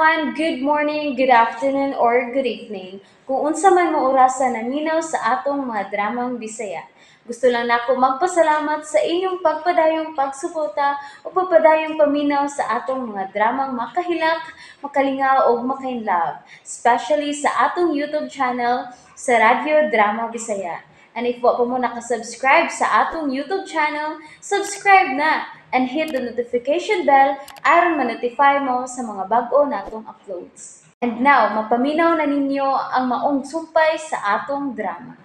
Everyone, good morning, good afternoon, or good evening. Kung unsa man mo orasa naminaw sa atong mga dramang Bisaya. Gusto lang nako magpasalamat sa inyong pagpadayong pagsuporta o pagpadayong paminaw sa atong mga dramang makahilak, makalingaw ug makainlove, especially sa atong YouTube channel sa Radyo Drama Bisaya. And if wa pa mo nakasubscribe sa atong YouTube channel, subscribe na and hit the notification bell aron ma-notify mo sa mga bag-o natong uploads. And now, mapaminaw na ninyo ang maong sumpay sa atong drama.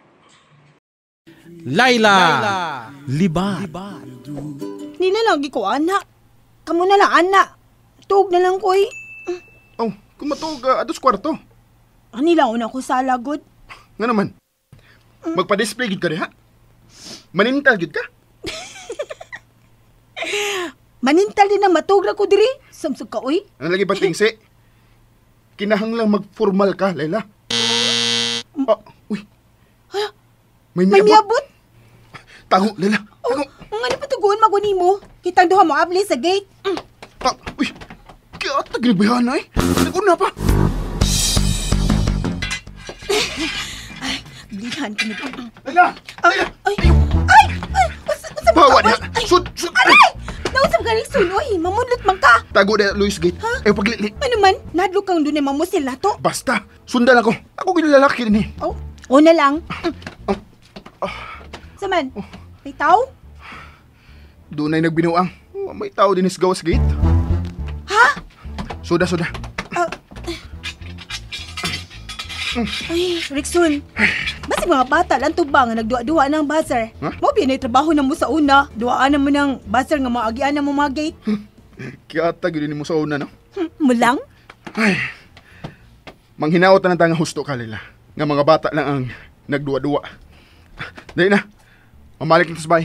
Laila, Libat. Nila lagi ko, anak. Kamu na lang, anak. Tuog na lang ko, eh. Oh, kung matuog, ados kwarto. Anila una ko sa lagod. Nga naman, magpa-display gid ka diha. Manintal gid ka. Manintal din ang matuog na ko diri. Samsog ka, uy. Ano lagi patingsi? Kinahanglang mag-formal ka, Laila. Oh, uy. May May miabot. miabot. Tago, Laila. Tago. Oh, nga na patuguan maguni mo. Kitang duha mo abli sa gate. Ah, uy. Kaya tagribayan na eh. Naguna pa. Ay, blihan ka nito. Laila! Laila! Ay! Ay! Ay! Usa Bawa ka, diha. ay! Sud! Sud! Aray! Nausap ka rin sunoy. Mamudlot man ka. Tago diha, Luis Gate. Ha? Ay, paglili. Ano man? Nadlo kang dunay mamusil na to. Basta, sundan ako. Ako ginilalaki din eh. Oh, una lang. Saman, may tao? Doon ay nagbinuang. Oh, may tao din is gawas gate. Ha? Suda, suda. Ay, Rickson. Basi mga bata lang to ba nga nagduwa-duwa ng buzzer? Huh? Mo pinay trabaho na mo sa una. Duwaan na mo ng buzzer nga maagian na mo mga gate. Kaya tagilin mo sa una, no? Mulang? Ay, manghinaot na nga husto ka, Lila. Nga mga bata lang ang nagduwa-duwa. Dali na. Mamalik na sa bahay.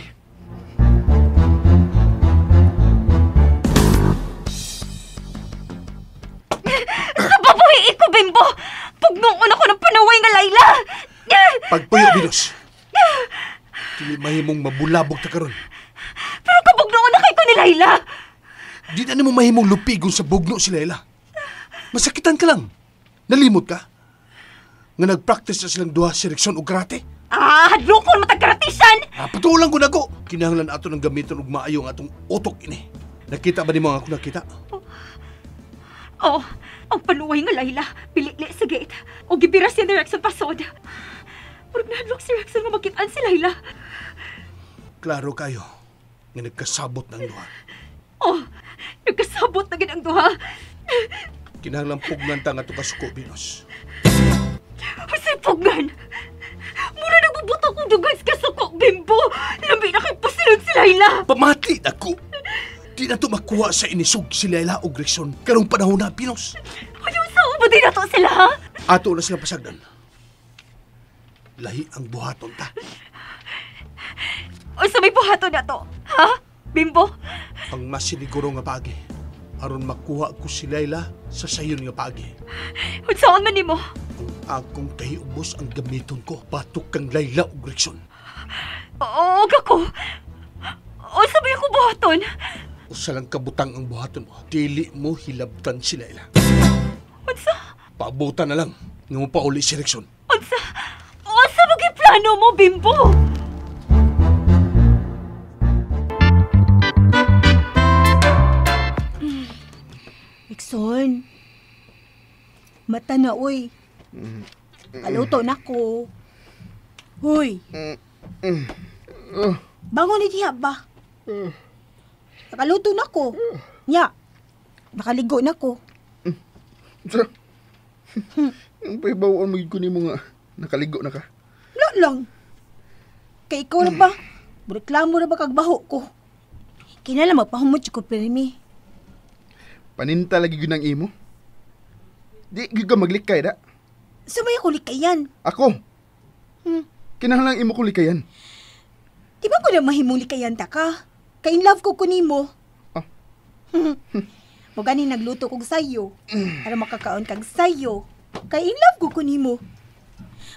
Kababuhi ko, Bimbo! Pugnoon ako ng panaway nga Laila! Pagpuyo, Venus. Dili mahimong mabulabog ta karon. Pero kabugnoon na kay ko ni Laila! Di na nimo mahimong lupigon sa bugno si Laila. Masakitan ka lang. Nalimot ka. Nga nagpractice na silang duha si Rickson og karate. Ah, hadlokon matagkaratisan! Ah, patulang ko nako. Kinahanglan ato ng gamiton og maayo ang atong utok ini. Nakita ba nimo ang ako nakita? Oh, ang panuway nga Laila, pilili sa gate. O gibira siya ni Rexon pasod. Murag nahadlok si Rexon nga makitaan si Laila. Klaro kayo nga nagkasabot ng duha. Oh, nagkasabot na gid ang duha. Kinahanglan pugnan ta nga ato kasuko, Venus. Unsay pugnan? Mura nagbubuto kong dugan sa kasuko, Bimbo. Labi na kay pasilod si Laila. Pamati nako. Di na to makuha sa inisog si Laila og Rickson karong panahon na, Venus. Ayaw sa ba din nato sila, ha? Ato na sila pasagdan. Lahi ang buhaton ta. Unsa may buhaton na to, ha? Bimbo? Ang masiniguro nga paagi. Aron makuha ko si Laila sa sayon nga paagi. Unsaon man nimo? Ang akong kahiubos ang gamiton ko batok kang Laila ug Rickson. Oo, ako. Unsa may ako buhaton? Usa lang kabutang ang buhaton mo. Dili mo hilabtan si Laila. Unsa? Paabutan na lang nga mo pauli si Rickson. Unsa? Unsa ba plano mo, Bimbo? Rickson. Mata na, uy. Kaluto na ko. Huy. Bangon ni diha ba? Nakaluto na ko. Nya. Nakaligo na ko. Sa... Ang pahibawaan mo ko nimo nga nakaligo na ka. Wala lang. Kay ikaw na ba? Reklamo na ba kagbaho ko? Kinala magpahumot ko pirmi. Paninta lagi gyud ang imo. Di gyud ka maglikay da. Sumay ako likayan. Ako. Kinahanglan imo ko likayan. Di ba ko na mahimong likayan ta ka? Kay in love ko kunimo. Ah. Mo gani nagluto kog sayo. Para makakaon kag sayo. Kay in love ko kunimo.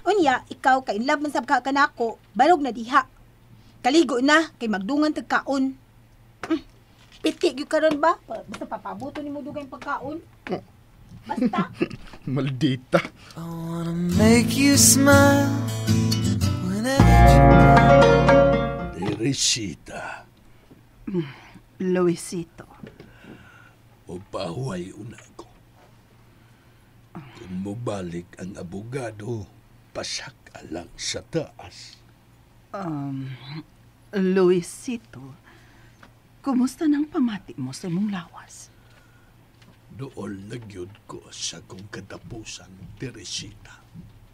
Unya, ikaw kay in love man sab ka kanako, barog na diha. Kaligo na kay magdungan tag kaon. Piti gyud karon ba? Basta papabuto nimo dugay pagkaon. Basta. Maldita. I wanna make you smile whenever. Teresita. Luisito. Mupahuway una ko. Kung mubalik ang abogado, pasak alang sa taas. Luisito, kumusta nang pamati mo sa imong lawas? Dool na gyud ko sa kong katapusan, Teresita.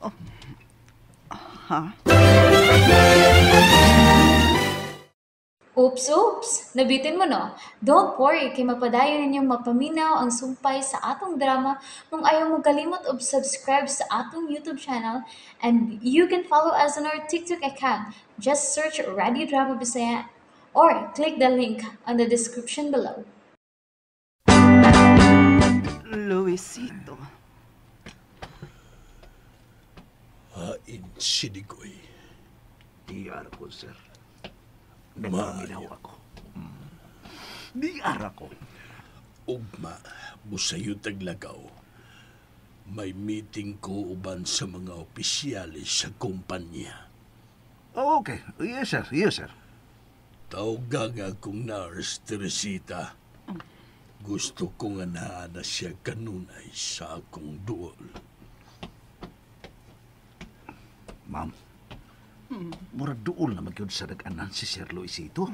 Oh. Ha? Oops, oops! Nabitin mo, no? Don't worry, kay mapadayon ninyong mapaminaw ang sumpay sa atong drama kung ayaw mo kalimot og subscribe sa atong YouTube channel, and you can follow us on our TikTok account. Just search Radio Drama Bisaya or click the link on the description below. Luisito. Hain sinigoy. Diar ko, sir. Nagpaminaw ako. Diar ako. Ugma, musayo taglagaw. May meeting ko uban sa mga opisyalis sa kumpanya. Oh, okay. Yes, sir. Yes, sir. Tawag akong nurse, Teresita. Gusto ko nga naa na siya kanunay sa akong duol. Ma'am, murag duol na magyud sa nag-anan si Sir Luisito.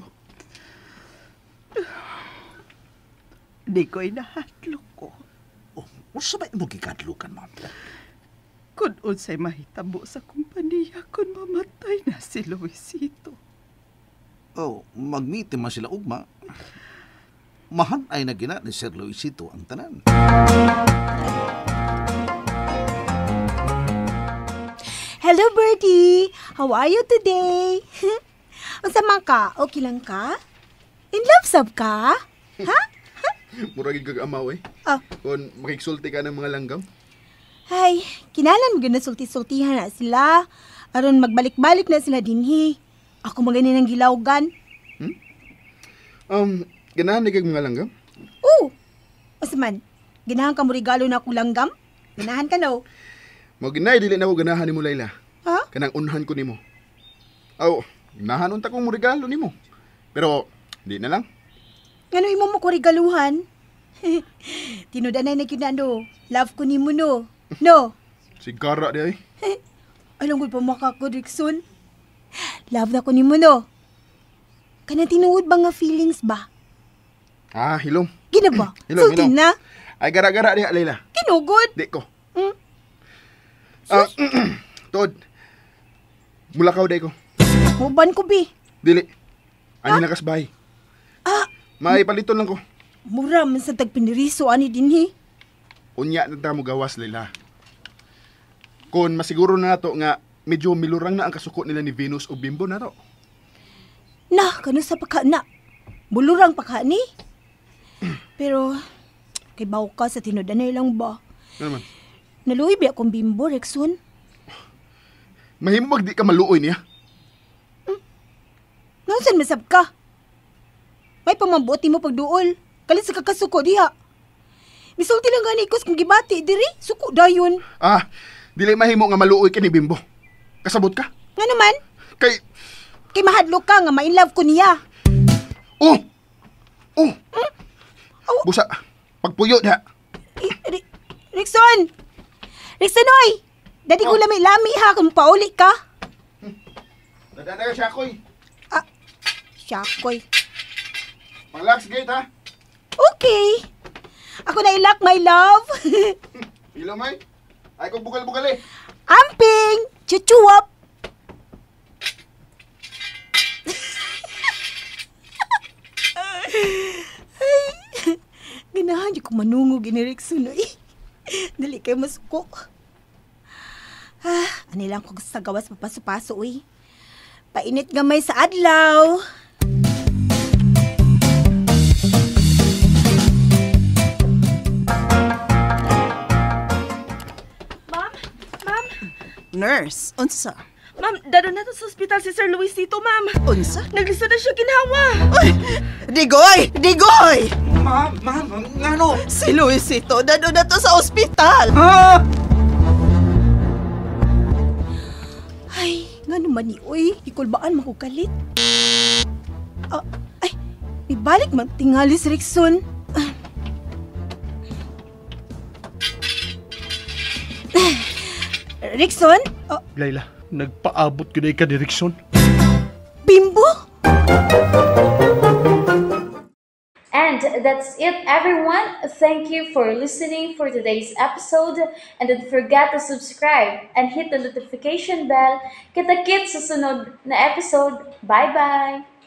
Di ko'y nahadlok ko. Oh, unsa ba imong gikadlukan, ma'am? Kun unsay mahitabo sa kumpanya kun mamatay na si Luisito. Oh, mag-meeting man sila ugma. Mahan ay nagina ni Sir Luisito ang tanan. Hello, Birdie! How are you today? Unsa man ka? Okay lang ka? In love sab ka? Ha? Murag kag amaw eh. Ah. Kung makiksulti ka ng mga langgam. Ay, kinalan mo gina sulti-sultihan na sila. Aron magbalik-balik na sila dinhi. Ako magani ng gilawgan. Ganahan ni kag mga langgam? Oo. Unsa man? Ganahan ka mo regalo na akong langgam? Ganahan ka no? Mo ginay dili na ko ganahan nimo, Layla. Ha? Kanang unhan ko nimo. Aw, ganahan unta kong mo regalo nimo. Pero di na lang. Ngano imo mo ko regaluhan? Tinud-anay na gyud na no. Love ko nimo no. No. Sigara di ay. Along gud pa maka ko, Rickson. Love na ko nimo no. Kanang tinuod ba nga feelings ba? Ah, hilom. Gina ba? Hilom, Sulti hilom. na. Ay gara-gara diha, Layla. Kinugod. Di ko. Hmm? Ah, Tod. Mulakaw day ko. Uban ko bi. Dili. Ani nakasbahay. Ah, May paliton lang ko. mura man sa tagpiniriso ani dinhi. Unya na ta mo gawas, Layla. Kon masiguro na nato nga medyo milurang na ang kasuko nila ni Venus o Bimbo na to. Na, kano sa pagka na. Bulurang pagka ni. Pero, kay baw ka sa tinud-anay lang ba? Ano man? Naluoy ba akong Bimbo, Rexon? Mahimo magdi ka maluoy niya. Naunsan masab ka? May pamambuot mo pagduol. Kalit sa kakasuko diha. Misulti lang gani kos kung gibati diri, suko dayon. Ah, dili mahimo nga maluoy ka ni Bimbo. Kasabot ka? Nga naman, Kay kay mahadlok ka nga ma-inlove ko niya. Oh! Oh! Aw. Busa, pagpuyo diha. Rixon! Rixon, oy! Dadi ko lami-lami ha kung pauli ka. Dadaan na ka siya ako'y. Ah, siya ako'y. Panglax gate ha. Okay. Ako na ilak, my love. Ilo, may. Ay kong bukal-bukal eh. Amping! Chuchuwap! Ay, ganahan di ko manungog ni Rixon, oy. Dali kayo masuko. Ah, ani lang ko sa gawas papaso-paso, uy. Painit gamay sa adlaw. Ma'am? Ma'am? Nurse, unsa? Ma'am, dado na to sa ospital si Sir Luisito, ma'am. Unsa? Naglisod na siya ginhawa. Uy! Digoy! Digoy! Ma'am, ma'am, ngano? Si Luisito, dado na to sa ospital. Ha? Ay, nga naman ni oy, ikulbaan man ko kalit. Ah, ay, ibalik man tingali si Rickson. Ah. Rickson? Oh, Layla, nagpaabot ko na ka direksyon. Bimbo? And that's it, everyone. Thank you for listening for today's episode. And don't forget to subscribe and hit the notification bell. Kita-kits sa sunod na episode. Bye-bye!